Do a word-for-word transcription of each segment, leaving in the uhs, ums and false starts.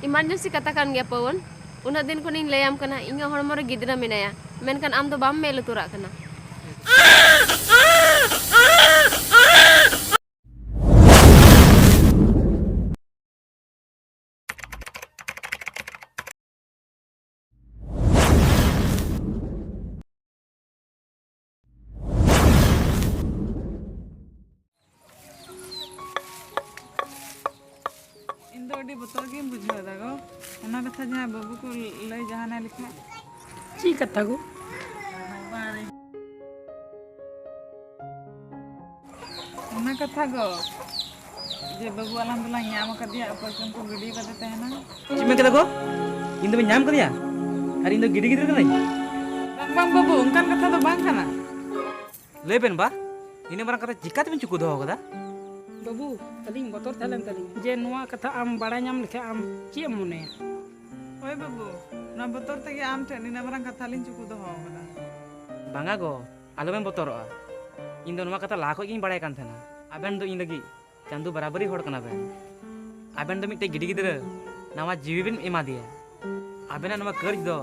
Emergency ᱠᱟᱛᱷᱟ ᱠᱟᱱ ᱜᱮᱭᱟ ᱯᱟᱣᱚᱱ᱾ ᱩᱱᱟᱹᱜ ᱫᱤᱱ ᱠᱷᱚᱱᱤᱧ ᱞᱟᱹᱭᱟᱢ ᱠᱟᱱᱟ, ᱤᱧᱟᱹᱜ ᱦᱚᱲᱢᱚ ᱨᱮ ᱜᱤᱫᱽᱨᱟᱹ ᱢᱮᱱᱟᱭᱟ, ᱢᱮᱱᱠᱷᱟᱱ ᱟᱢ ᱫᱚ ᱵᱟᱢ ᱢᱮᱫ ᱞᱩᱛᱩᱨᱟᱜ ᱠᱟᱱᱟ᱾ ᱤᱧ ᱫᱚ ᱟᱹᱰᱤ ᱵᱚᱛᱚᱨ ᱜᱤᱧ ᱵᱩᱡᱷᱟᱹᱣ ᱮᱫᱟ ᱜᱚ᱾ ᱚᱱᱟ ᱠᱟᱛᱷᱟ ᱡᱟᱦᱟᱸᱭ ᱵᱟᱹᱵᱩ ᱠᱚ ᱞᱟᱹᱭ ᱡᱟᱦᱟᱱᱟ ᱞᱮᱠᱷᱟᱡ᱾ ᱪᱮᱫ ᱠᱟᱛᱷᱟ ᱜᱚ? ᱚᱱᱟ ᱠᱟᱛᱷᱟ ᱜᱚ, ᱡᱮ ᱵᱟᱹᱵᱩ ᱟᱞᱟᱝ ᱫᱚᱞᱟᱝ ᱧᱟᱢ ᱟᱠᱟᱫᱮᱭᱟ, ᱚᱠᱚᱭ ᱪᱚᱝ ᱠᱚ ᱜᱤᱰᱤ ᱠᱟᱫᱮ ᱛᱟᱦᱮᱱᱟ᱾ ᱪᱮᱫ ᱢᱮᱱ ᱠᱮᱫᱟ ᱜᱚ? ᱤᱧ ᱫᱚᱵᱮᱱ ᱧᱟᱢ ᱠᱟᱫᱮᱭᱟ? ᱟᱨ ᱤᱧ ᱫᱚ ᱜᱤᱰᱤ ᱜᱤᱫᱽᱨᱟᱹ ᱠᱟᱹᱱᱟᱹᱧ? ᱵᱟᱝ, ᱵᱟᱝ ᱵᱟᱹᱵᱩ, ᱚᱱᱠᱟᱱ ᱠᱟᱛᱷᱟ ᱫᱚ ᱵᱟᱝ ᱠᱟᱱᱟ᱾ ᱞᱟᱹᱭ ᱵᱮᱱ ᱵᱟ, ᱤᱱᱟᱹ ᱢᱟᱨᱟᱝ ᱠᱟᱛᱷᱟ ᱪᱤᱠᱟ ᱛᱮᱵᱮᱱ ᱪᱩᱠᱩ ᱫᱚᱦᱚ ᱠᱟᱫᱟ? ᱵᱟᱹᱵᱩ, ᱟᱹᱞᱤᱧ ᱵᱚᱛᱚᱨ ᱛᱟᱦᱮᱸ ᱞᱮᱱ ᱛᱟᱹᱞᱤᱧ ᱡᱮ ᱱᱚᱣᱟ ᱠᱟᱛᱷᱟ ᱟᱢ ᱵᱟᱲᱟᱭ ᱧᱟᱢ ᱞᱮᱠᱷᱟᱱ ᱟᱢ ᱪᱮᱫ ᱮᱢ ᱢᱚᱱᱮᱭᱟ? ᱦᱳᱭ ᱵᱟᱹᱵᱩ, ᱱᱚᱣᱟ ᱵᱚᱛᱚᱨ ᱛᱮᱜᱮ ᱟᱢ ᱴᱷᱮᱱ ᱱᱤᱱᱟᱹ ᱢᱟᱨᱟᱝ ᱠᱟᱛᱷᱟ ᱞᱤᱧ ᱪᱩᱠᱩ ᱫᱚᱦᱚ ᱟᱠᱟᱫᱟ᱾ ᱵᱟᱝᱟ ᱜᱚ, ᱟᱞᱚᱵᱮᱱ ᱵᱚᱛᱚᱨᱚᱜᱼᱟ᱾ ᱤᱧ ᱫᱚ ᱱᱚᱣᱟ ᱠᱟᱛᱷᱟ ᱞᱟᱦᱟ ᱠᱷᱚᱡ ᱜᱤᱧ ᱵᱟᱲᱟᱭ ᱠᱟᱱ ᱛᱟᱦᱮᱱᱟ᱾ ᱟᱵᱮᱱ ᱫᱚ ᱤᱧ ᱞᱟᱹᱜᱤᱫ ᱪᱟᱸᱫᱚ ᱵᱟᱨᱟᱵᱟᱨᱤ ᱦᱚᱲ ᱠᱟᱱᱟ ᱵᱮᱱ᱾ ᱟᱵᱮᱱ ᱫᱚ ᱢᱤᱫᱴᱮᱡ ᱜᱤᱰᱤ ᱜᱤᱫᱽᱨᱟᱹ ᱱᱟᱣᱟ ᱡᱤᱣᱤ ᱵᱮᱱ ᱮᱢᱟ ᱫᱮᱭᱟ᱾ ᱟᱵᱮᱱᱟᱜ ᱱᱚᱣᱟ ᱠᱟᱹᱨᱡ ᱫᱚ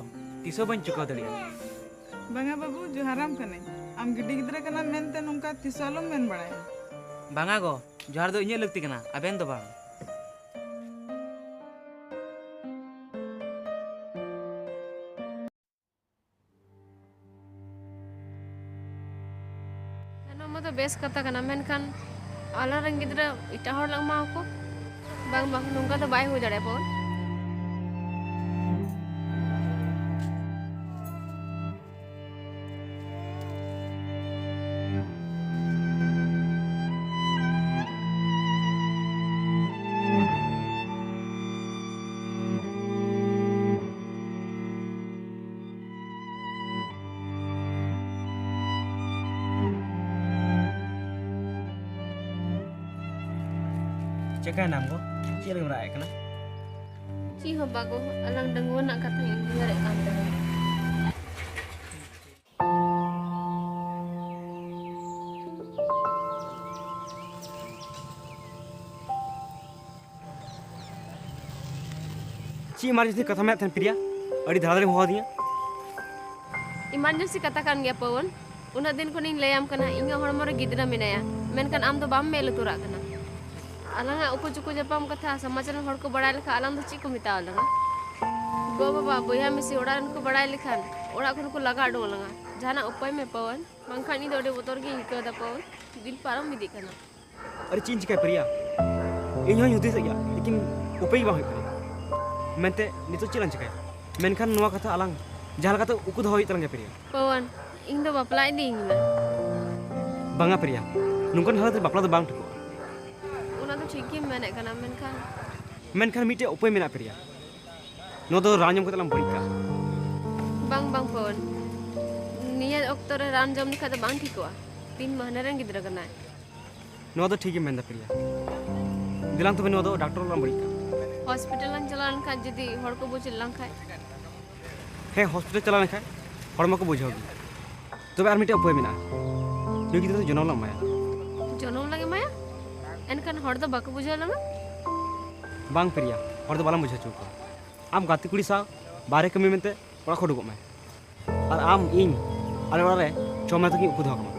ᱛᱤᱥ ᱦᱚᱸ ᱵᱟᱹᱧ ᱪᱩᱠᱟᱹᱣ ᱫᱟᱲᱮᱭᱟᱜᱼᱟ᱾ ᱵᱟᱝᱟ ᱵᱟᱹᱵᱩ, ᱡᱚᱦᱟᱨᱟᱢ ᱠᱟᱹᱱᱟᱹᱧ᱾ ᱟᱢ ᱜᱤᱰᱤ ᱜᱤᱫᱽᱨᱟᱹ ᱠᱟᱱᱟᱢ ᱢᱮᱱᱛᱮ ᱱᱚᱝᱠᱟ ᱛᱤᱥ ᱦᱚᱸ ᱟᱞᱚᱢ ᱢᱮᱱ ᱵᱟᱲᱟᱭᱟ᱾ ᱵᱟᱝᱟ ᱜᱚ, ᱡᱚᱦᱟᱨ ᱫᱚ ᱤᱧᱟᱹᱜ ᱞᱟᱹᱠᱛᱤ ᱠᱟᱱᱟ, ᱟᱵᱮᱱ ᱫᱚ ᱵᱟᱝ᱾ ᱱᱚᱣᱟ ᱢᱟ ᱫᱚ ᱵᱮᱥ ᱠᱟᱛᱷᱟ ᱠᱟᱱᱟ, ᱢᱮᱱᱠᱷᱟᱱ ᱟᱞᱟᱝ ᱨᱮᱱ ᱜᱤᱫᱽᱨᱟᱹ ᱮᱴᱟᱜ ᱦᱚᱲ ᱞᱟᱝ ᱮᱢᱟ ᱠᱚ? ᱵᱟᱝ, ᱵᱟᱝ, ᱱᱚᱝᱠᱟ ᱫᱚ ᱵᱟᱭ ᱦᱩᱭ ᱫᱟᱲᱮᱭᱟᱜᱼᱟ ᱯᱟᱣᱚᱱ᱾ ᱪᱮᱠᱟᱭᱱᱟᱢ ᱜᱚ? ᱪᱮᱫ ᱞᱟᱹᱜᱤᱫ ᱮᱢ ᱨᱟᱜ ᱮᱫ ᱠᱟᱱᱟ? ᱪᱮᱫ ᱦᱚᱸ ᱵᱟᱝ ᱜᱚ, ᱟᱞᱟᱝ ᱰᱟᱺᱜᱩᱣᱟᱹ ᱨᱮᱱᱟᱜ ᱠᱟᱛᱷᱟᱧ ᱩᱭᱦᱟᱹᱨᱮᱫ ᱠᱟᱱ ᱛᱟᱦᱮᱸᱱᱟ᱾ ᱪᱮᱫ ᱤᱢᱟᱨᱡᱮᱱᱥᱤ ᱠᱟᱛᱷᱟ ᱢᱮᱱᱟᱜ ᱛᱟᱦᱮᱱ ᱯᱨᱤᱭᱟ? ᱟᱹᱰᱤ ᱫᱷᱟᱨᱟ ᱫᱷᱟᱨᱤᱢ ᱦᱚᱦᱚ ᱟᱹᱫᱤᱧᱟ᱾ ᱤᱢᱟᱨᱡᱮᱱᱥᱤ ᱠᱟᱛᱷᱟ ᱠᱟᱱ ᱜᱮᱭᱟ ᱯᱚᱣᱚᱱ᱾ ᱩᱱᱟᱹᱜ ᱫᱤᱱ ᱠᱷᱚᱱᱤᱧ ᱞᱟᱹᱭᱟᱢ ᱠᱟᱱᱟ, ᱤᱧᱟᱹᱜ ᱦᱚᱲᱢᱚ ᱨᱮ ᱜᱤᱫᱽᱨᱟᱹ ᱢᱮᱱᱟᱭᱟ, ᱢᱮᱱᱠᱷᱟᱱ ᱟᱢ ᱫᱚ ᱵᱟᱢ ᱢᱮᱫ ᱞᱩᱛᱩᱨᱟᱜ ᱠᱟᱱᱟ᱾ ᱟᱞᱟᱝᱟᱜ ᱩᱠᱩ ᱪᱩᱠᱩ ᱧᱟᱯᱟᱢ ᱠᱟᱛᱷᱟ ᱥᱚᱢᱟᱡᱽ ᱨᱮᱱ ᱦᱚᱲ ᱠᱚ ᱵᱟᱲᱟᱭ ᱞᱮᱠᱷᱟᱱ ᱟᱞᱟᱝ ᱫᱚ ᱪᱮᱫ ᱠᱚ ᱢᱮᱛᱟᱣ ᱞᱟᱝᱟ? ᱜᱚ ᱵᱟᱵᱟ, ᱵᱚᱭᱦᱟ ᱢᱤᱥᱤ, ᱚᱲᱟᱜ ᱨᱮᱱ ᱠᱚ ᱵᱟᱲᱟᱭ ᱞᱮᱠᱷᱟᱱ ᱚᱲᱟᱜ ᱠᱷᱚᱱ ᱠᱚ ᱞᱟᱜᱟ ᱩᱰᱩᱠ ᱟᱞᱟᱝᱟ᱾ ᱡᱟᱦᱟᱱᱟᱜ ᱩᱯᱟᱹᱭ ᱢᱮ ᱯᱚᱣᱚᱱ, ᱵᱟᱝᱠᱷᱟᱱ ᱤᱧ ᱫᱚ ᱟᱹᱰᱤ ᱵᱚᱛᱚᱨ ᱜᱤᱧ ᱟᱹᱭᱠᱟᱹᱣ ᱮᱫᱟ ᱯᱚᱣᱚᱱ᱾ ᱫᱤᱱ ᱯᱟᱨᱚᱢ ᱤᱫᱤᱜ ᱠᱟᱱᱟ᱾ ᱟᱨᱮ, ᱪᱮᱫ ᱤᱧ ᱪᱤᱠᱟᱹᱭᱟ ᱯᱨᱤᱭᱟ? ᱤᱧ ᱦᱚᱸᱧ ᱦᱩᱫᱤᱥᱮᱫ ᱜᱮᱭᱟ, ᱞᱮᱠᱤᱱ ᱩᱯᱟᱹᱭ ᱜᱮ ᱵᱟᱝ ᱦᱩᱭᱩᱜ ᱠᱟᱱᱟ᱾ ᱢᱮᱱᱛᱮ ᱱᱤᱛᱚᱜ ᱪᱮᱫ ᱞᱟᱝ ᱪᱤᱠᱟᱹᱭᱟ? ᱢᱮᱱᱠᱷᱟᱱ ᱱᱚᱣᱟ ᱠᱟᱛᱷᱟ ᱟᱞᱟᱝ ᱡᱟᱦᱟᱸ ᱞᱮᱠᱟᱛᱮ ᱩᱠᱩ ᱫᱚᱦᱚ ᱦᱩᱭᱩᱜ ᱛᱟᱞᱟᱝ ᱜᱮᱭᱟ ᱯᱨᱤᱭᱟ᱾ ᱯᱚᱣᱚᱱ, ᱤᱧ ᱫᱚ ᱵᱟᱯᱞᱟ ᱤᱫᱤᱭᱤᱧ ᱢᱮ᱾ ᱵᱟᱝᱟ ᱯᱨᱤᱭᱟ, ᱱᱚᱝᱠᱟᱱ ᱦᱟᱞᱚᱛ ᱨᱮ ᱵᱟᱯᱞᱟ ᱫᱚ ᱵᱟᱝ ᱴᱷᱤᱠᱚᱜᱼᱟ᱾ ᱚᱱᱟ ᱫᱚ ᱴᱷᱤᱠ ᱜᱮᱢ ᱢᱮᱱᱮᱫ ᱠᱟᱱᱟ, ᱢᱮᱱᱠᱷᱟᱱ ᱢᱮᱱᱠᱷᱟᱱ ᱢᱤᱫᱴᱮᱡ ᱩᱯᱟᱹᱭ ᱢᱮᱱᱟᱜᱼᱟ ᱯᱨᱤᱭᱟ᱾ ᱱᱚᱣᱟ ᱫᱚ ᱨᱟᱱ ᱡᱚᱢ ᱠᱟᱛᱮ ᱞᱟᱝ ᱵᱟᱹᱲᱤᱡ ᱠᱟᱜᱼᱟ᱾ ᱵᱟᱝ, ᱵᱟᱝ ᱯᱚᱣᱚᱱ, ᱱᱤᱭᱟᱹ ᱚᱠᱛᱚ ᱨᱮ ᱨᱟᱱ ᱡᱚᱢ ᱞᱮᱠᱷᱟᱡ ᱫᱚ ᱵᱟᱝ ᱴᱷᱤᱠᱚᱜᱼᱟ᱾ ᱛᱤᱱ ᱢᱟᱹᱦᱱᱟᱹ ᱨᱮᱱ ᱜᱤᱫᱽᱨᱟᱹ ᱠᱟᱱᱟᱭ᱾ ᱱᱚᱣᱟ ᱫᱚ ᱴᱷᱤᱠ ᱜᱮᱢ ᱢᱮᱱᱫᱟ ᱯᱨᱤᱭᱟ᱾ ᱫᱮᱞᱟᱝ ᱛᱚᱵᱮ ᱱᱚᱣᱟ ᱫᱚ ᱰᱟᱠᱴᱚᱨ ᱞᱟᱝ ᱵᱟᱹᱲᱤᱡ ᱠᱟᱜᱼᱟ᱾ ᱦᱚᱥᱯᱤᱴᱟᱞ ᱞᱟᱝ ᱪᱟᱞᱟᱣ ᱞᱮᱱᱠᱷᱟᱡ ᱡᱩᱫᱤ ᱦᱚᱲ ᱠᱚ ᱵᱩᱡᱽ ᱞᱟᱝ ᱠᱷᱟᱡ? ᱦᱮᱸ, ᱦᱚᱥᱯᱤᱴᱟᱞ ᱪᱟᱞᱟᱣ ᱞᱮᱱᱠᱷᱟᱡ ᱦᱚᱲ ᱢᱟᱠᱚ ᱵᱩᱡᱷᱟᱹᱣ ᱜᱮ᱾ ᱛᱚᱵᱮ ᱟᱨ ᱢᱤᱫᱴᱮᱡ ᱩᱯᱟᱹᱭ ᱢᱮᱱᱟᱜᱼᱟ᱾ ᱱᱩᱭ ᱜᱤᱫᱽᱨᱟᱹ ᱫᱚ ᱡᱚᱱᱚᱢ ᱞᱟᱝ ᱮᱢᱟᱭᱟ᱾ ᱡᱚᱱᱚᱢ ᱞᱟᱝ ᱮᱢᱟᱭᱟ? ᱮᱱᱠᱷᱟᱱ ᱦᱚᱲ ᱫᱚ ᱵᱟᱠᱚ ᱵᱩᱡᱷᱟᱹᱣ ᱞᱟᱝᱟ? ᱵᱟᱝ ᱯᱨᱤᱭᱟ, ᱦᱚᱲ ᱫᱚ ᱵᱟᱞᱟᱝ ᱵᱩᱡᱷᱟᱹᱣ ᱦᱚᱪᱚ ᱠᱚᱣᱟ᱾ ᱟᱢ ᱜᱟᱛᱮ ᱠᱩᱲᱤ ᱥᱟᱶ ᱵᱟᱦᱨᱮ ᱠᱟᱹᱢᱤ ᱢᱮᱱᱛᱮ ᱚᱲᱟᱜ ᱠᱷᱚᱱ ᱩᱰᱩᱠᱚᱜ ᱢᱮ᱾ ᱟᱨ ᱟᱢ, ᱤᱧ, ᱟᱞᱮ ᱚᱲᱟᱜ ᱨᱮ ᱪᱷᱚ ᱢᱟᱦᱟ ᱛᱟᱹᱠᱤᱱ ᱩᱠᱩ ᱫᱚᱦᱚ ᱠᱟᱢᱟ᱾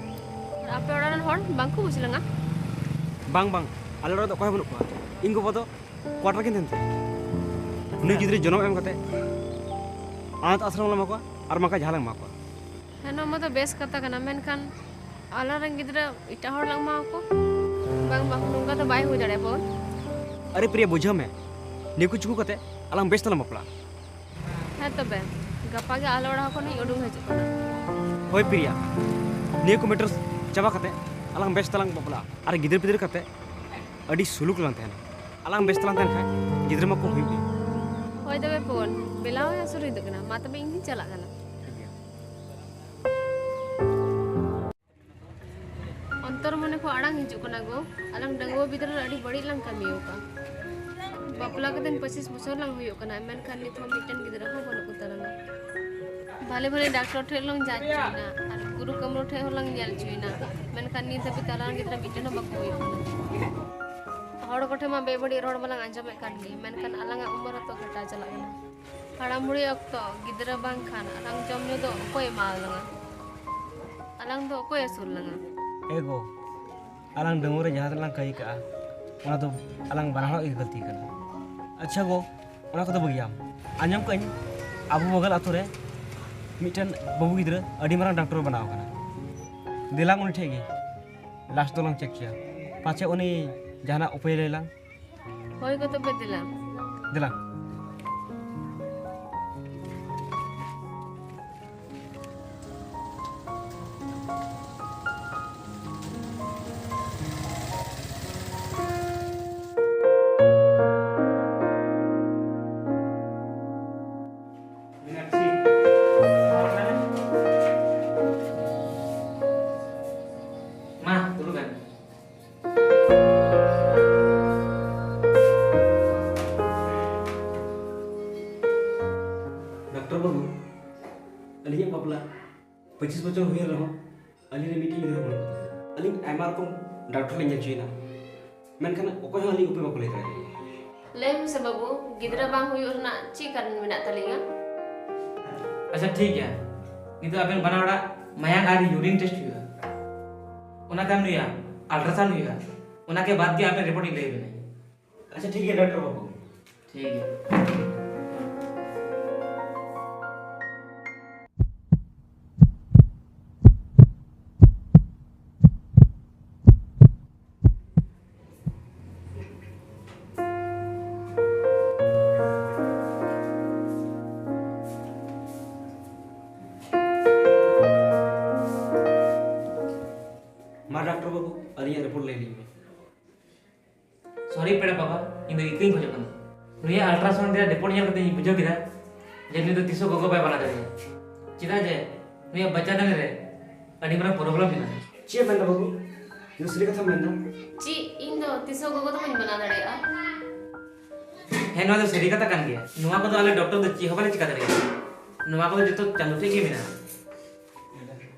ᱟᱨ ᱟᱯᱮ ᱚᱲᱟᱜ ᱨᱮᱱ ᱦᱚᱲ ᱵᱟᱝ ᱠᱚ ᱵᱩᱡᱽ ᱞᱟᱝᱟ? ᱵᱟᱝ, ᱵᱟᱝ, ᱟᱞᱮ ᱚᱲᱟᱜ ᱨᱮᱫᱚ ᱚᱠᱚᱭ ᱦᱚᱸ ᱵᱟᱹᱱᱩᱜ ᱠᱚᱣᱟ᱾ ᱤᱧ ᱜᱚᱜᱚ ᱫᱚ ᱠᱚᱣᱟᱴᱟᱨ ᱨᱮᱠᱤᱱ ᱛᱟᱦᱮᱱ ᱛᱮ᱾ ᱱᱩᱭ ᱜᱤᱫᱽᱨᱟᱹ ᱡᱚᱱᱚᱢ ᱮᱢ ᱠᱟᱛᱮ ᱟᱱᱟᱛᱷ ᱟᱥᱨᱚᱢ ᱞᱮ ᱮᱢᱟ ᱠᱚᱣᱟ ᱟᱨ ᱵᱟᱝᱠᱷᱟᱱ ᱡᱟᱦᱟᱸ ᱞᱮ ᱮᱢᱟ ᱠᱚᱣᱟ᱾ ᱦᱮᱸ, ᱱᱚᱣᱟ ᱢᱟ ᱫᱚ ᱵᱮᱥ ᱠᱟᱛᱷᱟ ᱠᱟᱱᱟ, ᱢᱮᱱᱠᱷᱟᱱ ᱟᱞᱟᱝ ᱨᱮᱱ ᱜᱤᱫᱽᱨᱟᱹ ᱮᱴᱟᱜ ᱦᱚᱲ ᱞᱟᱝ ᱮᱢᱟ ᱠᱚ? ᱵᱟᱝ, ᱵᱟᱝ, ᱱᱚᱝᱠᱟ ᱫᱚ ᱵᱟᱭ ᱦᱩᱭ ᱫᱟᱲᱮᱭᱟᱜᱼᱟ ᱵᱚᱱ᱾ ᱟᱨᱮ ᱯᱨᱤᱭᱟ, ᱵᱩᱡᱷᱟᱹᱣ ᱢᱮ, ᱱᱤᱭᱟᱹ ᱠᱚ ᱪᱩᱠᱩ ᱠᱟᱛᱮ ᱟᱞᱟᱝ ᱵᱮᱥ ᱛᱮᱞᱟᱝ ᱵᱟᱯᱞᱟᱜᱼᱟ᱾ ᱦᱮᱸ ᱛᱚᱵᱮ, ᱜᱟᱯᱟ ᱜᱮ ᱟᱞᱮ ᱚᱲᱟᱜ ᱠᱷᱚᱱᱤᱧ ᱩᱰᱩᱝ ᱦᱤᱡᱩᱜ ᱠᱟᱱᱟ᱾ ᱦᱳᱭ ᱯᱨᱤᱭᱟ, ᱱᱤᱭᱟᱹ ᱠᱚ ᱢᱮᱴᱟᱨ ᱪᱟᱵᱟ ᱠᱟᱛᱮ ᱟᱞᱟᱝ ᱵᱮᱥ ᱛᱮᱞᱟᱝ ᱵᱟᱯᱞᱟᱜᱼᱟ ᱟᱨ ᱜᱤᱫᱽᱨᱟᱹ ᱯᱤᱫᱽᱨᱟᱹ ᱠᱟᱛᱮ ᱟᱹᱰᱤ ᱥᱩᱞᱩᱠ ᱨᱮᱞᱟᱝ ᱛᱟᱦᱮᱱᱟ᱾ ᱟᱞᱟᱝ ᱵᱮᱥ ᱛᱮᱞᱟᱝ ᱛᱟᱦᱮᱱ ᱠᱷᱟᱱ ᱜᱤᱫᱽᱨᱟᱹ ᱢᱟᱠᱚ ᱦᱩᱭᱩᱜ ᱜᱮ᱾ ᱦᱳᱭ ᱛᱚᱵᱮ ᱯᱚᱣᱚᱱ, ᱵᱮᱞᱟ ᱦᱚᱸ ᱦᱟᱹᱥᱩᱨ ᱦᱤᱡᱩᱜ ᱠᱟᱱᱟ, ᱢᱟ ᱛᱚᱵᱮ ᱤᱧ ᱦᱚᱸᱧ ᱪᱟᱞᱟᱜ ᱠᱟᱱᱟ᱾ ᱴᱷᱤᱠ ᱜᱮᱭᱟ᱾ ᱚᱱᱛᱚᱨ ᱢᱚᱱᱮ ᱠᱷᱚᱱ ᱟᱲᱟᱝ ᱦᱤᱡᱩᱜ ᱠᱟᱱᱟ ᱜᱚ, ᱟᱞᱟᱝ ᱰᱟᱺᱜᱩᱣᱟᱹ ᱵᱤᱫᱟᱹᱞ ᱨᱮ ᱟᱹᱰᱤ ᱵᱟᱹᱲᱤᱡ ᱞᱟᱝ ᱠᱟᱹᱢᱤ ᱟᱠᱟᱫ᱾ ᱵᱟᱯᱞᱟ ᱠᱟᱛᱮ ᱯᱚᱸᱪᱤᱥ ᱵᱚᱪᱷᱚᱨ ᱞᱟᱝ ᱦᱩᱭᱩᱜ ᱠᱟᱱᱟ, ᱢᱮᱱᱠᱷᱟᱱ ᱱᱤᱛ ᱦᱚᱸ ᱢᱤᱫᱴᱮᱱ ᱜᱤᱫᱽᱨᱟᱹ ᱦᱚᱸ ᱵᱟᱹᱱᱩᱜ ᱠᱚ ᱛᱟᱞᱟᱝᱟ᱾ ᱵᱷᱟᱞᱮ ᱵᱷᱟᱞᱮ ᱰᱟᱠᱴᱚᱨ ᱴᱷᱮᱱ ᱞᱟᱝ ᱡᱟᱸᱪ ᱦᱚᱪᱚᱭᱮᱱᱟ ᱟᱨ ᱜᱩᱨᱩ ᱠᱟᱹᱢᱨᱩ ᱴᱷᱮᱱ ᱦᱚᱸ ᱞᱟᱝ ᱧᱮᱞ ᱦᱚᱪᱚᱭᱮᱱᱟ, ᱢᱮᱱᱠᱷᱟᱱ ᱱᱤᱛ ᱫᱷᱟᱹᱵᱤᱡ ᱛᱟᱞᱟᱝ ᱜᱤᱫᱽᱨᱟᱹ ᱢᱤᱫᱴᱮᱱ ᱦᱚᱸ ᱵᱟᱠᱚ ᱦᱩᱭᱩᱜ ᱠᱟᱱᱟ᱾ ᱦᱚᱲ ᱠᱚᱴᱷᱮᱱ ᱢᱟ ᱵᱮᱵᱟᱹᱲᱤᱡ ᱨᱚᱲ ᱢᱟᱞᱟᱝ ᱟᱸᱡᱚᱢᱮᱫ ᱠᱟᱱ ᱜᱮ, ᱢᱮᱱᱠᱷᱟᱱ ᱟᱞᱟᱝᱟᱜ ᱩᱢᱮᱨ ᱦᱚᱸᱛᱚ ᱜᱷᱟᱴᱟᱣ ᱪᱟᱞᱟᱜ ᱠᱟᱱᱟ᱾ ᱦᱟᱲᱟᱢ ᱵᱩᱲᱦᱤ ᱚᱠᱛᱚ ᱜᱤᱫᱽᱨᱟᱹ ᱵᱟᱝᱠᱷᱟᱱ ᱟᱞᱟᱝ ᱡᱚᱢ ᱧᱩ ᱫᱚ ᱚᱠᱚᱭ ᱮᱢᱟ ᱟᱞᱟᱝᱟ? ᱟᱞᱟᱝ ᱫᱚ ᱚᱠᱚᱭ ᱟᱹᱥᱩᱞ ᱞᱟᱝᱟ? ᱮ ᱜᱚ, ᱟᱞᱟᱝ ᱰᱟᱺᱜᱩᱣᱟᱹ ᱨᱮ ᱡᱟᱦᱟᱸ ᱛᱤᱱᱟᱹᱜ ᱞᱟᱝ ᱠᱟᱹᱢᱤ ᱠᱟᱜᱼᱟ, ᱚᱱᱟ ᱫᱚ ᱟᱞᱟᱝ ᱵᱟᱱᱟ ᱦᱚᱲᱟᱜ ᱜᱮ ᱜᱟᱹᱞᱛᱤ ᱠᱟᱱᱟ᱾ ᱟᱪᱪᱷᱟ ᱜᱚ, ᱚᱱᱟ ᱠᱚᱫᱚ ᱵᱟᱹᱜᱤᱭᱟᱢ᱾ ᱟᱸᱡᱚᱢ ᱠᱟᱜ ᱟᱹᱧ, ᱟᱵᱚ ᱵᱟᱜᱟᱞ ᱟᱛᱳ ᱨᱮ ᱢᱤᱫᱴᱮᱱ ᱵᱟᱹᱵᱩ ᱜᱤᱫᱽᱨᱟᱹ ᱟᱹᱰᱤ ᱢᱟᱨᱟᱝ ᱰᱟᱠᱛᱚᱨ ᱵᱮᱱᱟᱣ ᱟᱠᱟᱱᱟ᱾ ᱫᱮᱞᱟᱝ ᱩᱱᱤ ᱴᱷᱮᱡ ᱜᱮ, ᱞᱟᱥᱴ ᱫᱚᱞᱟᱝ ᱪᱮᱠ ᱦᱚᱪᱚᱭᱟ, ᱯᱟᱪᱷᱮ ᱩᱱᱤ ᱡᱟᱦᱟᱱᱟᱜ ᱩᱯᱟᱹᱭ ᱞᱟᱹᱭ ᱞᱟᱝ᱾ ᱦᱳᱭ ᱜᱚ, ᱛᱚᱵᱮ ᱫᱮᱞᱟ᱾ ᱫᱮᱞᱟ᱾ ᱢᱟ, ᱫᱩᱲᱩᱵ ᱵᱮᱱ᱾ ᱰᱟᱠᱛᱚᱨ ᱵᱟᱹᱵᱩ, ᱟᱹᱞᱤᱧᱟᱜ ᱵᱟᱯᱞᱟ ᱯᱚᱸᱪᱤᱥ ᱵᱚᱪᱷᱚᱨ ᱦᱩᱭᱮᱱ ᱨᱮᱦᱚᱸ ᱟᱹᱞᱤᱧ ᱨᱮᱱ ᱢᱤᱫᱴᱮᱱ ᱜᱤᱫᱽᱨᱟᱹ ᱵᱟᱹᱱᱩᱜ ᱠᱚᱛᱟ ᱞᱤᱧᱟ᱾ ᱟᱹᱞᱤᱧ ᱟᱭᱢᱟ ᱨᱚᱠᱚᱢ ᱰᱟᱠᱛᱚᱨ ᱞᱤᱧ ᱧᱮᱞ ᱦᱚᱪᱚᱭᱮᱱᱟ, ᱢᱮᱱᱠᱷᱟᱱ ᱚᱠᱚᱭ ᱦᱚᱸ ᱟᱹᱞᱤᱧ ᱩᱯᱟᱹᱭ ᱵᱟᱠᱚ ᱞᱟᱹᱭ ᱫᱟᱲᱮᱭᱟᱞᱤᱧᱟ᱾ ᱞᱟᱹᱭ ᱢᱮᱥᱮ ᱵᱟᱹᱵᱩ, ᱜᱤᱫᱽᱨᱟᱹ ᱵᱟᱝ ᱦᱩᱭᱩᱜ ᱨᱮᱱᱟᱜ ᱪᱮᱫ ᱠᱟᱨᱚᱱ ᱢᱮᱱᱟᱜ ᱛᱟᱹᱞᱤᱧᱟ? ᱟᱪᱪᱷᱟ, ᱴᱷᱤᱠ ᱜᱮᱭᱟ, ᱠᱤᱱᱛᱩ ᱟᱵᱮᱱ ᱵᱟᱱᱟ ᱦᱚᱲᱟᱜ ᱢᱟᱭᱟᱝ ᱟᱨ ᱤᱭᱩᱨᱤᱱ ᱴᱮᱥᱴ ᱦᱩᱭᱩᱜᱼᱟ, ᱚᱱᱟ ᱛᱟᱭᱚᱢ ᱱᱩᱭᱟᱜ ᱟᱞᱴᱨᱟᱥᱟᱣᱩᱱᱰ ᱦᱩᱭᱩᱜᱼᱟ, ᱚᱱᱟ ᱠᱮ ᱵᱟᱫ ᱜᱮ ᱟᱵᱮᱱ ᱨᱤᱯᱳᱨᱴ ᱤᱧ ᱞᱟᱹᱭ ᱟᱵᱮᱱᱟ᱾ ᱟᱪᱪᱷᱟ, ᱴᱷᱤᱠ ᱜᱮᱭᱟ ᱰᱟᱠᱛᱚᱨ ᱵᱟᱹᱵᱩ᱾ ᱴᱷᱤᱠ ᱜᱮᱭᱟ᱾ ᱢᱟ ᱰᱟᱠᱛᱚᱨ ᱵᱟᱹᱵᱩ, ᱟᱹᱞᱤᱧᱟᱜ ᱨᱤᱯᱳᱨᱴ ᱞᱟᱹᱭ ᱞᱤᱧ ᱢᱮ᱾ ᱥᱚᱨᱤ ᱯᱮᱲᱟ ᱵᱟᱵᱟ, ᱤᱧ ᱫᱚ ᱤᱠᱟᱹᱧ ᱠᱷᱚᱡᱚᱜ ᱠᱟᱱᱟ᱾ ᱱᱩᱭᱟᱜ ᱟᱞᱴᱨᱟᱥᱟᱣᱩᱱᱰ ᱨᱮᱭᱟᱜ ᱨᱤᱯᱳᱨᱴ ᱧᱮᱞ ᱠᱟᱛᱮ ᱤᱧ ᱵᱩᱡᱷᱟᱹᱣ ᱠᱮᱫᱟ ᱡᱮ ᱱᱩᱭ ᱫᱚ ᱛᱤᱥ ᱦᱚᱸ ᱜᱚᱜᱚ ᱵᱟᱭ ᱵᱟᱱᱟ ᱫᱟᱲᱮᱭᱟᱜᱼᱟ᱾ ᱪᱮᱫᱟᱜ ᱡᱮ ᱱᱩᱭᱟᱜ ᱵᱟᱪᱪᱟ ᱫᱟᱱᱤ ᱨᱮ ᱟᱹᱰᱤ ᱢᱟᱨᱟᱝ ᱯᱨᱚᱵᱞᱮᱢ ᱢᱮᱱᱟᱜᱼᱟ᱾ ᱪᱮᱫ ᱮᱢ ᱢᱮᱱᱫᱟ ᱵᱟᱹᱵᱩ? ᱤᱧ ᱫᱚ ᱥᱟᱹᱨᱤ ᱠᱟᱛᱷᱟᱢ ᱢᱮᱱᱫᱟ? ᱪᱮᱫ, ᱤᱧ ᱫᱚ ᱛᱤᱥ ᱦᱚᱸ ᱜᱚᱜᱚ ᱫᱚ ᱵᱟᱹᱧ ᱵᱟᱱᱟ ᱫᱟᱲᱮᱭᱟᱜᱼᱟ? ᱦᱮᱸ, ᱱᱚᱣᱟ ᱫᱚ ᱥᱟᱹᱨᱤ ᱠᱟᱛᱷᱟ ᱠᱟᱱ ᱜᱮᱭᱟ᱾ ᱱᱚᱣᱟ ᱠᱚᱫᱚ ᱟᱞᱮ ᱰᱚᱠᱴᱚᱨ ᱫᱚ ᱪᱮᱫ ᱦᱚᱸ ᱵᱟᱞᱮ ᱪᱤᱠᱟ ᱫᱟᱲᱮᱭᱟᱜᱼᱟ᱾ ᱱᱚᱣᱟ ᱠᱚᱫᱚ ᱡᱚᱛᱚ ᱪᱟᱸᱫᱳ ᱴᱷᱮᱡ ᱜᱮ ᱢᱮᱱᱟᱜᱼᱟ᱾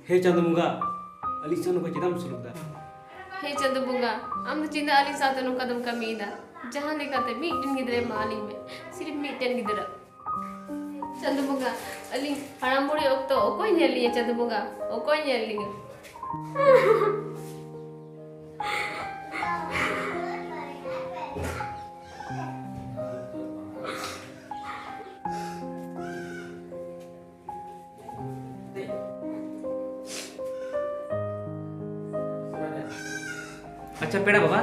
ᱦᱮ ᱪᱟᱸᱫᱳ ᱵᱚᱸᱜᱟ, ᱟᱹᱞᱤᱧ ᱥᱟᱶ ᱱᱚᱝᱠᱟ ᱪᱮᱫᱟᱜ ᱮᱢ ᱥᱩᱞᱩᱠ ᱫᱟ? ᱦᱮ ᱪᱟᱸᱫᱚ ᱵᱚᱸᱜᱟ, ᱟᱢ ᱫᱚ ᱪᱮᱫᱟᱜ ᱟᱹᱞᱤᱧ ᱥᱟᱶᱛᱮ ᱱᱚᱝᱠᱟ ᱫᱚᱢ ᱠᱟᱹᱢᱤᱭᱮᱫᱟ? ᱡᱟᱦᱟᱸ ᱞᱮᱠᱟᱛᱮ ᱢᱤᱫᱴᱮᱱ ᱜᱤᱫᱽᱨᱟᱹ ᱮᱢᱟ ᱟᱹᱞᱤᱧ ᱢᱮ, ᱥᱤᱨᱤᱯ ᱢᱤᱫᱴᱮᱱ ᱜᱤᱫᱽᱨᱟᱹ᱾ ᱪᱟᱸᱫᱚ ᱵᱚᱸᱜᱟ, ᱟᱹᱞᱤᱧ ᱦᱟᱲᱟᱢ ᱵᱩᱲᱦᱤ ᱚᱠᱛᱚ ᱚᱠᱚᱭ ᱧᱮᱞ ᱞᱤᱧᱟ? ᱪᱟᱸᱫᱚ ᱵᱚᱸᱜᱟ, ᱚᱠᱚᱭ ᱧᱮᱞ ᱞᱤᱧᱟ? ᱟᱪᱪᱷᱟ ᱯᱮᱲᱟ ᱵᱟᱵᱟ,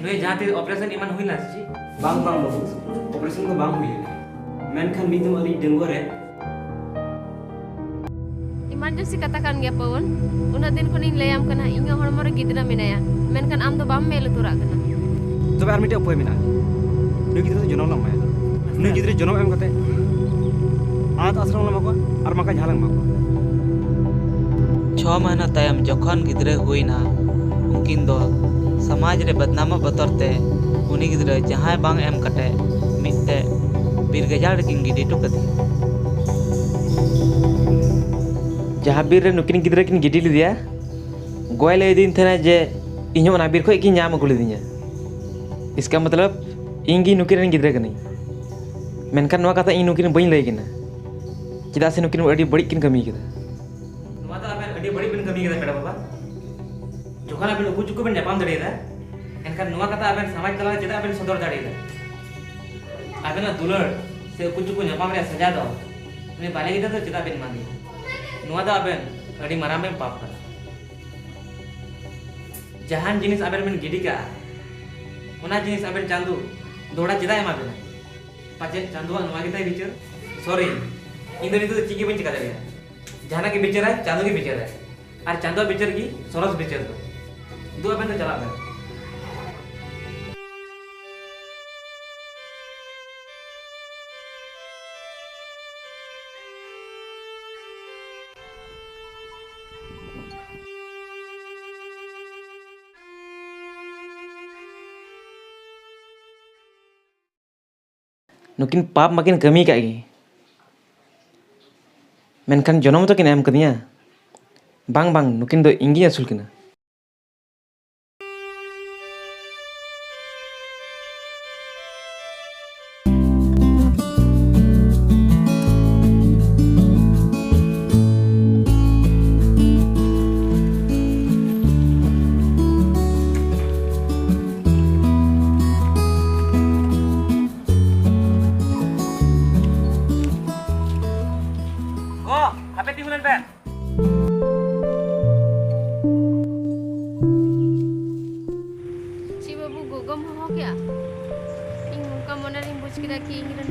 ᱱᱩᱭ ᱡᱟᱦᱟᱸ ᱛᱤᱥ operation ᱮᱢᱟᱱ ᱦᱩᱭ ᱞᱮᱱᱟ ᱥᱮ ᱪᱮᱫ? ᱵᱟᱝ, ᱵᱟᱝ ᱵᱟᱹᱵᱩ, operation ᱫᱚ ᱵᱟᱝ ᱦᱩᱭ ᱞᱮᱱᱟ᱾ ᱢᱮᱱᱠᱷᱟᱱ ᱢᱤᱫ ᱫᱚᱢ ᱟᱹᱞᱤᱧ ᱰᱟᱺᱜᱩᱣᱟᱹ ᱨᱮ emergency ᱠᱟᱛᱷᱟ ᱠᱟᱱ ᱜᱮᱭᱟ ᱯᱟᱣᱚᱱ᱾ ᱩᱱᱟᱹᱜ ᱫᱤᱱ ᱠᱷᱚᱱᱤᱧ ᱞᱟᱹᱭᱟᱢ ᱠᱟᱱᱟ, ᱤᱧᱟᱹᱜ ᱦᱚᱲᱢᱚ ᱨᱮ ᱜᱤᱫᱽᱨᱟᱹ ᱢᱮᱱᱟᱭᱟ, ᱢᱮᱱᱠᱷᱟᱱ ᱟᱢ ᱫᱚ ᱵᱟᱢ ᱢᱮᱫ ᱞᱩᱛᱩᱨᱟᱜ ᱠᱟᱱᱟ᱾ ᱛᱚᱵᱮ ᱟᱨ ᱢᱤᱫᱴᱮᱡ ᱩᱯᱟᱹᱭ ᱢᱮᱱᱟᱜᱼᱟ, ᱱᱩᱭ ᱜᱤᱫᱽᱨᱟᱹ ᱫᱚ ᱡᱚᱱᱚᱢ ᱞᱟᱝ ᱮᱢᱟᱭᱟ᱾ ᱱᱩᱭ ᱜᱤᱫᱽᱨᱟᱹ ᱡᱚᱱᱚᱢ ᱮᱢ ᱠᱟᱛᱮ ᱟᱱᱟᱛᱷ ᱟᱥᱨᱚᱢ ᱞᱮ ᱮᱢᱟ ᱠᱚᱣᱟ ᱟᱨ ᱵᱟᱝᱠᱷᱟᱱ ᱡᱟᱦᱟᱸ ᱞᱮ ᱮᱢᱟ ᱠᱚᱣᱟ᱾ ᱪᱷᱚ ᱢᱟᱹᱦᱱᱟᱹ ᱛᱟᱭᱚᱢ ᱡᱚᱠᱷᱚᱱ ᱜᱤᱫᱽᱨᱟᱹ ᱦᱩᱭᱱᱟ, ᱩᱱᱠᱤᱱ ᱫᱚ ᱥᱚᱢᱟᱡᱽ ᱨᱮ ᱵᱚᱫᱱᱟᱢᱚᱜ ᱵᱚᱛᱚᱨ ᱛᱮ ᱩᱱᱤ ᱜᱤᱫᱽᱨᱟᱹ ᱡᱟᱦᱟᱸᱭ ᱵᱟᱝ ᱮᱢ ᱠᱟᱛᱮ ᱢᱤᱫᱴᱮᱡ ᱵᱤᱨ ᱜᱟᱡᱟᱲ ᱨᱮᱠᱤᱱ ᱜᱤᱰᱤ ᱦᱚᱴᱚ ᱠᱟᱫᱮᱭᱟ᱾ ᱡᱟᱦᱟᱸ ᱵᱤᱨ ᱨᱮ ᱱᱩᱠᱤᱱ ᱜᱤᱫᱽᱨᱟᱹ ᱠᱤᱱ ᱜᱤᱰᱤ ᱞᱮᱫᱮᱭᱟ, ᱜᱚᱭ ᱞᱟᱹᱭ ᱟᱹᱫᱤᱧ ᱛᱟᱦᱮᱱᱟ ᱡᱮ ᱤᱧ ᱦᱚᱸ ᱚᱱᱟ ᱵᱤᱨ ᱠᱷᱚᱱ ᱠᱤᱱ ᱧᱟᱢ ᱟᱹᱜᱩ ᱞᱤᱫᱤᱧᱟ᱾ ᱤᱥᱠᱟ ᱢᱚᱛᱞᱚᱵ, ᱤᱧ ᱜᱮ ᱱᱩᱠᱤᱱ ᱨᱮᱱ ᱜᱤᱫᱽᱨᱟᱹ ᱠᱟᱹᱱᱟᱹᱧ᱾ ᱢᱮᱱᱠᱷᱟᱱ ᱱᱚᱣᱟ ᱠᱟᱛᱷᱟ ᱤᱧ ᱱᱩᱠᱤᱱ ᱵᱟᱹᱧ ᱞᱟᱹᱭ ᱠᱤᱱᱟ, ᱪᱮᱫᱟᱜ ᱥᱮ ᱱᱩᱠᱤᱱ ᱟᱹᱰᱤ ᱵᱟᱹᱲᱤᱡ ᱠᱤᱱ ᱠᱟᱹᱢᱤ ᱠᱟᱫᱟ᱾ ᱱᱚᱣᱟ ᱫᱚ ᱟᱵᱮᱱ ᱟᱹᱰᱤ ᱵᱟᱹᱲᱤᱡ ᱵᱮᱱ ᱠᱟᱹᱢᱤ ᱠᱟᱫᱟ ᱯᱮᱲᱟ ᱵᱟᱵᱟ᱾ ᱡᱚᱠᱷᱚᱱ ᱟᱵᱮᱱ ᱩᱠᱩ ᱪᱩᱠᱩ ᱵᱮᱱ ᱧᱟᱯᱟᱢ ᱫᱟᱲᱮᱭᱟᱫᱟ, ᱮᱱᱠᱷᱟᱱ ᱱᱚᱣᱟ ᱠᱟᱛᱷᱟ ᱟᱵᱮᱱ ᱥᱚᱢᱟᱡᱽ ᱛᱟᱞᱟᱨᱮ ᱪᱮᱫᱟᱜ ᱵᱮᱱ ᱥᱚᱫᱚᱨ ᱫᱟᱲᱮᱭᱟᱫᱟ? ᱟᱵᱮᱱᱟᱜ ᱫᱩᱞᱟᱹᱲ ᱥᱮ ᱩᱠᱩ ᱪᱩᱠᱩ ᱧᱟᱯᱟᱢ ᱨᱮᱭᱟᱜ ᱥᱟᱡᱟ ᱫᱚ ᱩᱱᱤ ᱵᱟᱞᱮ ᱜᱤᱫᱽᱨᱟᱹ ᱫᱚ ᱪᱮᱫᱟᱜ ᱵᱮᱱ ᱮᱢᱟ ᱫᱮᱭᱟ? ᱱᱚᱣᱟ ᱫᱚ ᱟᱵᱮᱱ ᱟᱹᱰᱤ ᱢᱟᱨᱟᱝ ᱵᱮᱱ ᱯᱟᱯ ᱠᱟᱫᱟ᱾ ᱡᱟᱦᱟᱱ ᱡᱤᱱᱤᱥ ᱟᱵᱮᱱ ᱵᱮᱱ ᱜᱤᱰᱤ ᱠᱟᱜᱼᱟ, ᱚᱱᱟ ᱡᱤᱱᱤᱥ ᱟᱵᱮᱱ ᱪᱟᱸᱫᱩ ᱫᱚᱦᱲᱟ ᱪᱮᱫᱟᱜ ᱮᱢᱟ ᱵᱮᱱᱟ? ᱯᱟᱪᱮᱫ ᱪᱟᱸᱫᱩᱣᱟᱜ ᱱᱚᱣᱟ ᱜᱮᱛᱟᱭ ᱵᱤᱪᱟᱹᱨ? ᱥᱚᱨᱤ, ᱤᱧ ᱫᱚ ᱱᱤᱛᱚᱜ ᱫᱚ ᱪᱮᱫ ᱜᱮ ᱵᱟᱹᱧ ᱪᱮᱠᱟ ᱫᱟᱲᱮᱭᱟᱜᱼᱟ᱾ ᱡᱟᱦᱟᱱᱟᱜ ᱜᱮ ᱵᱤᱪᱟᱹᱨᱟᱭ, ᱪᱟᱸᱫᱩ ᱜᱮ ᱵᱤᱪᱟᱹᱨᱟᱭ᱾ ᱟᱨ ᱪᱟᱸᱫᱩᱣᱟᱜ ᱵᱤᱪᱟᱹᱨ ᱜᱮ ᱥᱚᱨᱚᱥ ᱵᱤᱪᱟᱹᱨ ᱫᱚ᱾ ᱫᱩ, ᱟᱵᱮᱱ ᱫᱚ ᱪᱟᱞᱟᱜ ᱵᱮᱱ᱾ ᱱᱩᱠᱤᱱ ᱯᱟᱯ ᱢᱟᱠᱤᱱ ᱠᱟᱹᱢᱤ ᱠᱟᱜ ᱜᱮ, ᱢᱮᱱᱠᱷᱟᱱ ᱡᱚᱱᱚᱢ ᱦᱚᱸᱛᱚ ᱠᱤᱱ ᱮᱢ ᱠᱟᱫᱤᱧᱟ᱾ ᱵᱟᱝ, ᱵᱟᱝ, ᱱᱩᱠᱤᱱ ᱫᱚ ᱤᱧ ᱜᱤᱧ ᱟᱹᱥᱩᱞ ᱠᱤᱱᱟ᱾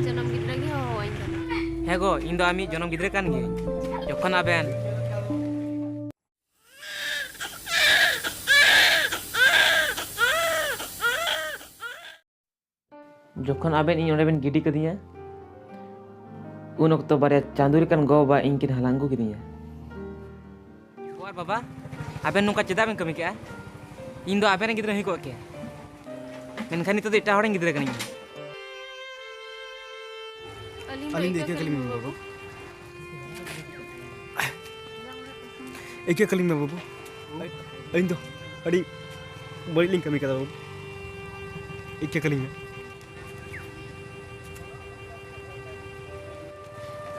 ᱡᱚᱱᱚᱢ ᱜᱤᱫᱽᱨᱟᱹ ᱜᱮ ᱦᱚᱦᱚᱣᱟᱹᱧ ᱠᱟᱱᱟ᱾ ᱦᱮᱸ ᱜᱚ, ᱤᱧ ᱫᱚ ᱟᱢᱤᱡ ᱡᱚᱱᱚᱢ ᱜᱤᱫᱽᱨᱟᱹ ᱠᱟᱱ ᱜᱤᱭᱟᱹᱧ᱾ ᱡᱚᱠᱷᱚᱱ ᱟᱵᱮᱱ ᱡᱚᱠᱷᱚᱱ ᱟᱵᱮᱱ ᱤᱧ ᱚᱸᱰᱮ ᱵᱮᱱ ᱜᱤᱰᱤ ᱠᱟᱫᱤᱧᱟ, ᱩᱱ ᱚᱠᱛᱚ ᱵᱟᱨᱭᱟ ᱪᱟᱸᱫᱳ ᱞᱮᱠᱟᱱ ᱜᱚ ᱵᱟᱵᱟ ᱤᱧ ᱠᱤᱱ ᱦᱟᱞᱟᱝ ᱟᱹᱜᱩ ᱠᱤᱫᱤᱧᱟ᱾ ᱜᱚ ᱟᱨ ᱵᱟᱵᱟ, ᱟᱵᱮᱱ ᱱᱚᱝᱠᱟ ᱪᱮᱫᱟᱜ ᱵᱮᱱ ᱠᱟᱹᱢᱤ ᱠᱮᱜᱼᱟ? ᱤᱧ ᱫᱚ ᱟᱵᱮᱱ ᱨᱮᱱ ᱜᱤᱫᱽᱨᱟᱹᱧ ᱦᱩᱭ ᱠᱚᱜ ᱠᱮᱭᱟ, ᱢᱮᱱᱠᱷᱟᱱ ᱱᱤᱛᱚᱜ ᱫᱚ ᱮᱴᱟᱜ ᱦᱚᱲ ᱨᱮᱱ ᱜᱤᱫᱽᱨᱟᱹ ᱠᱟᱹᱱᱟᱹᱧ᱾ ᱟᱹᱞᱤᱧ ᱫᱚ ᱟᱹᱞᱤᱧ ᱫᱚ ᱤᱠᱟᱹ ᱤᱠᱟᱹ ᱠᱟᱹᱞᱤᱧ ᱠᱟᱹᱞᱤᱧ ᱢᱮ, ᱵᱟᱹᱵᱩ᱾ ᱤᱠᱟᱹ ᱠᱟᱹᱞᱤᱧ ᱢᱮ, ᱵᱟᱹᱵᱩ᱾ ᱟᱹᱞᱤᱧ ᱫᱚ ᱟᱹᱰᱤ ᱵᱟᱹᱲᱤᱡ ᱞᱤᱧ ᱠᱟᱹᱢᱤ ᱠᱟᱫᱟ, ᱵᱟᱹᱵᱩ᱾ ᱤᱠᱟᱹ ᱠᱟᱹᱞᱤᱧ ᱢᱮ᱾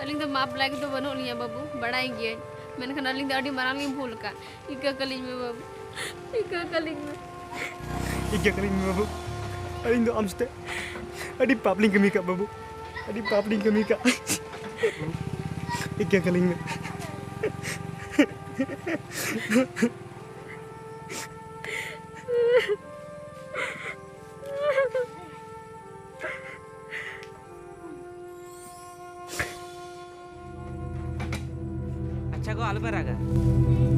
ᱟᱹᱞᱤᱧ ᱫᱚ ᱢᱟᱯ ᱞᱟᱹᱜᱤᱫ ᱫᱚ ᱵᱟᱹᱱᱩᱜ ᱞᱤᱧᱟ, ᱵᱟᱹᱵᱩ, ᱵᱟᱲᱟᱭ ᱜᱤᱭᱟᱹᱧ, ᱢᱮᱱᱠᱷᱟᱱ ᱟᱹᱞᱤᱧ ᱫᱚ ᱟᱹᱰᱤ ᱢᱟᱨᱟᱝ ᱞᱤᱧ ᱵᱷᱩᱞ ᱟᱠᱟᱫ᱾ ᱤᱠᱟᱹ ᱠᱟᱹᱞᱤᱧ ᱢᱮ, ᱵᱟᱹᱵᱩ, ᱤᱠᱟᱹ ᱠᱟᱹᱞᱤᱧ ᱢᱮ᱾ ᱤᱠᱟᱹ ᱠᱟᱹᱞᱤᱧ ᱢᱮ, ᱵᱟᱹᱵᱩ᱾ ᱟᱹᱞᱤᱧ ᱫᱚ ᱟᱢ ᱥᱟᱛᱮ ᱟᱹᱰᱤ ᱯᱟᱯ ᱞᱤᱧ ᱠᱟᱹᱢᱤ ᱟᱠᱟᱫ, ᱵᱟᱹᱵᱩ, ᱟᱹᱰᱤ ᱯᱟᱯ ᱞᱤᱧ ᱠᱟᱹᱢᱤ ᱟᱠᱟᱫ᱾ ᱤᱠᱟᱹ ᱠᱟᱹᱞᱤᱧ ᱢᱮ᱾ ᱟᱪᱪᱷᱟ ᱜᱚ, ᱟᱞᱚᱯᱮ ᱨᱟᱜᱟ᱾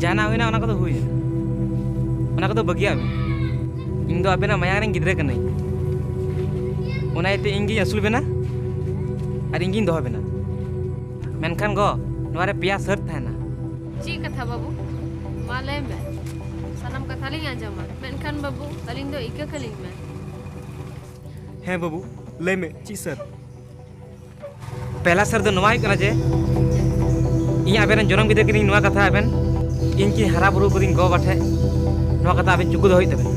ᱡᱟᱦᱟᱱᱟᱜ ᱦᱩᱭᱱᱟ, ᱚᱱᱟ ᱠᱚᱫᱚ ᱦᱩᱭᱱᱟ, ᱚᱱᱟ ᱠᱚᱫᱚ ᱵᱟᱹᱜᱤᱭᱟᱜ ᱢᱮ᱾ ᱤᱧ ᱫᱚ ᱟᱵᱮᱱᱟᱜ ᱢᱟᱭᱟᱝ ᱨᱮᱱ ᱜᱤᱫᱽᱨᱟᱹ ᱠᱟᱹᱱᱟᱹᱧ, ᱚᱱᱟ ᱤᱭᱟᱹᱛᱮ ᱤᱧ ᱜᱤᱧ ᱟᱹᱥᱩᱞ ᱵᱮᱱᱟ ᱟᱨ ᱤᱧ ᱜᱤᱧ ᱫᱚᱦᱚ ᱵᱮᱱᱟ᱾ ᱢᱮᱱᱠᱷᱟᱱ ᱜᱚ, ᱱᱚᱣᱟ ᱨᱮ ᱯᱮᱭᱟ ᱥᱟᱹᱨᱛ ᱛᱟᱦᱮᱱᱟ᱾ ᱪᱮᱫ ᱠᱟᱛᱷᱟ ᱵᱟᱹᱵᱩ? ᱢᱟ ᱞᱟᱹᱭ ᱢᱮ, ᱥᱟᱱᱟᱢ ᱠᱟᱛᱷᱟ ᱞᱤᱧ ᱟᱸᱡᱚᱢᱟ, ᱢᱮᱱᱠᱷᱟᱱ ᱵᱟᱹᱵᱩ, ᱟᱹᱞᱤᱧ ᱫᱚ ᱤᱠᱟᱹ ᱠᱟᱹᱞᱤᱧ ᱢᱮ᱾ ᱦᱮᱸ ᱵᱟᱹᱵᱩ, ᱞᱟᱹᱭ ᱢᱮ, ᱪᱮᱫ ᱥᱟᱹᱨᱛ? ᱯᱮᱦᱞᱟ ᱥᱟᱹᱨᱛ ᱫᱚ ᱱᱚᱣᱟ ᱦᱩᱭᱩᱜ ᱠᱟᱱᱟ ᱡᱮ, ᱤᱧ ᱟᱵᱮᱱ ᱨᱮᱱ ᱡᱚᱱᱚᱢ ᱜᱤᱫᱽᱨᱟᱹ ᱠᱟᱹᱱᱟᱹᱧ, ᱱᱚᱣᱟ ᱠᱟᱛᱷᱟ ᱟᱵᱮᱱ, ᱤᱧ ᱠᱤᱱ ᱦᱟᱨᱟ ᱵᱩᱨᱩ ᱠᱟᱹᱫᱤᱧ ᱜᱚ ᱵᱟᱵᱟ ᱴᱷᱮᱡ, ᱱᱚᱣᱟ ᱠᱟᱛᱷᱟ ᱟᱵᱮᱱ ᱪᱩᱠᱩ ᱫᱚᱦᱚ ᱦᱩᱭᱩᱜ ᱛᱟᱵᱮᱱᱟ᱾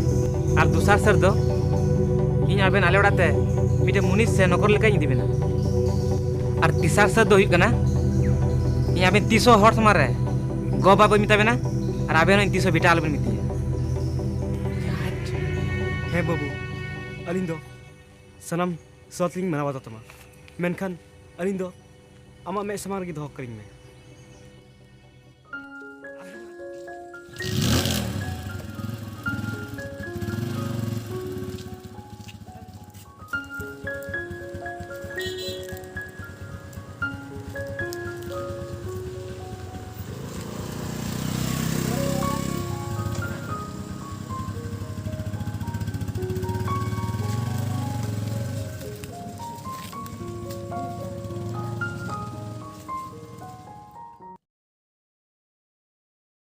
ᱟᱨ ᱫᱚᱥᱟᱨ ᱥᱟᱹᱨᱛ ᱫᱚ, ᱤᱧ ᱟᱵᱮᱱ ᱟᱞᱮ ᱚᱲᱟᱜ ᱛᱮ ᱢᱤᱫᱴᱮᱱ ᱢᱩᱱᱤᱥ ᱥᱮ ᱱᱚᱠᱚᱨ ᱞᱮᱠᱟᱧ ᱤᱫᱤ ᱵᱮᱱᱟ᱾ ᱟᱨ ᱛᱮᱥᱟᱨ ᱥᱟᱹᱨᱛ ᱫᱚ ᱦᱩᱭᱩᱜ ᱠᱟᱱᱟ, ᱤᱧ ᱟᱵᱮᱱ ᱛᱤᱥ ᱦᱚᱸ ᱦᱚᱲ ᱥᱟᱢᱟᱝ ᱨᱮ ᱜᱚ ᱵᱟᱵᱟ ᱵᱟᱹᱧ ᱢᱮᱛᱟ ᱵᱮᱱᱟ, ᱟᱨ ᱟᱵᱮᱱ ᱦᱚᱸ ᱤᱧ ᱛᱤᱥ ᱦᱚᱸ ᱵᱮᱴᱟ ᱟᱞᱚᱵᱮᱱ ᱢᱮᱛᱟᱹᱧᱟ᱾ ᱦᱮᱸ ᱵᱟᱹᱵᱩ, ᱟᱹᱞᱤᱧ ᱫᱚ ᱥᱟᱱᱟᱢ ᱥᱟᱹᱨᱛ ᱞᱤᱧ ᱢᱟᱱᱟᱣ ᱵᱟᱛᱟᱣ ᱛᱟᱢᱟ, ᱢᱮᱱᱠᱷᱟᱱ ᱟᱹᱞᱤᱧ ᱫᱚ ᱟᱢᱟᱜ ᱢᱮᱫ ᱥᱟᱢᱟᱝ ᱨᱮᱜᱮ ᱫᱚᱦᱚ ᱠᱟᱹᱞᱤᱧ ᱢᱮ᱾